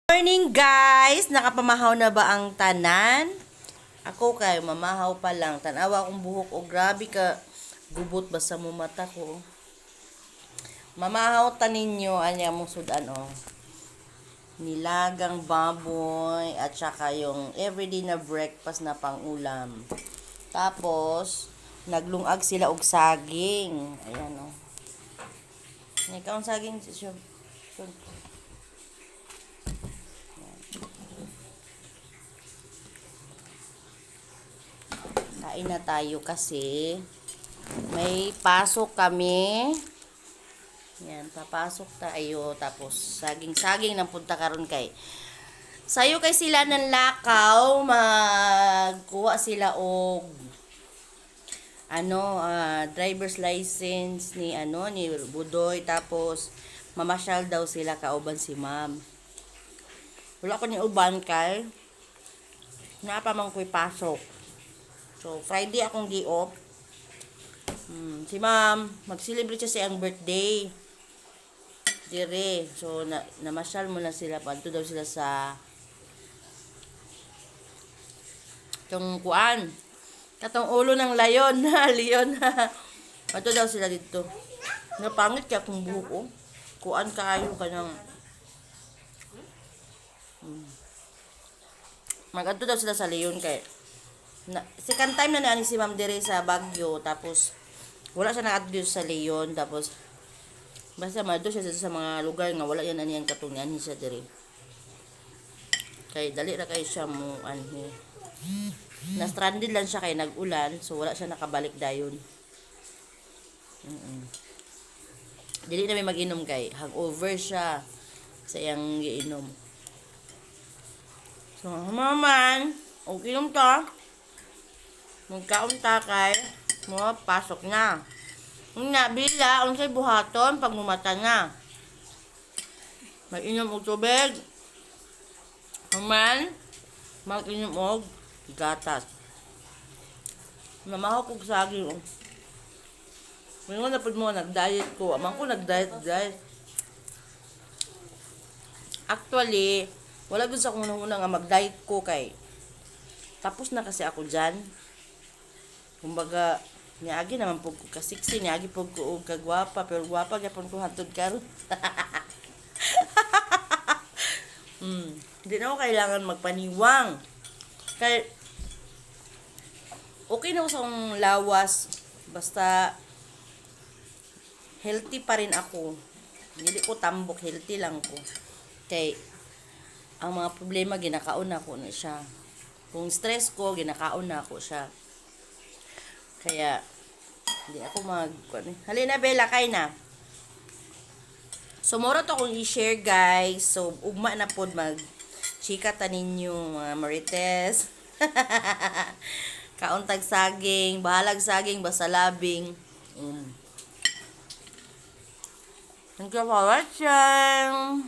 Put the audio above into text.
Morning, guys! Nakapamahaw na ba ang tanan? Ako kay mamahaw pa lang. Tanawa akong buhok o, grabe ka gubot basta mo mata ko. Mamahaw ta ninyo anya mong sudan oh. Nilagang baboy at saka yung everyday na breakfast na pangulam. Tapos naglungag sila og saging. Ayan oh. Ikaw ang saging siya. Kain na tayo kasi may pasok kami. Yan, papasok tayo. Tapos, saging-saging nang punta karon kay. Sayo kay sila ng lakaw, magkuha sila og ano, driver's license ni ano ni Budoy, tapos mamasyal daw sila kauban si Ma'am. Wala ko ni uban kay naa pa man ko'y pasok. So, Friday akong day off. Si Ma'am, mag-celebrate siya sa iyang birthday. Dire. So, namasyal muna sila. Padto daw sila sa itong kuan. Katong ulo ng layon. Leon. Padto daw sila dito. Napangit kaya akong buhok, oh. Kuan kaayo ka ng. Mag-adto daw sila sa Leon kay na, second time na naani si Ma'am dire sa Baguio, tapos wala siya naka sa Leon, tapos basta madto siya sa mga lugar nga wala yan aniyan katong nianhi siya dire kay dali ra kay siya mo anhi. Na stranded lang siya kay nag-ulan, so wala siya nakabalik dayon. Dili na may mag-inom kay hangover siya sa iyang giinom. So maman, okay inom ta. Magkaon ta kay mo pasok na. Nga bila unsay buhaton pag mumata na? Mag-inom og tubig. Human, mag-inom og gatas. Mamahok og saging. Oh. Ngayon na pud mo nag-diet ko. Amang ko nag-diet diet. Actually, wala gud sa akong una nga mag-diet ko kay tapos na kasi ako dyan. Kumbaga, niagi naman pud ko ka-sexy, niagi pud ko og kagwapa, pero gwapa gyapon ko hantod karon. Hindi na ako kailangan magpaniwang. Kay okay na ako sa akong lawas. Basta healthy pa rin ako. Hindi ko tambok, healthy lang ko. Kay ang mga problema ginakaon na ako na siya. Kung stress ko, ginakaon na ako siya. Kaya hindi ako mag kuan eh. Halina, Bella, kay na. So mora to akong i-share, guys. So ugma na pod mag chika ta ninyo mga marites. Kauntag saging, bahalag saging basta labing. Thank you for watching.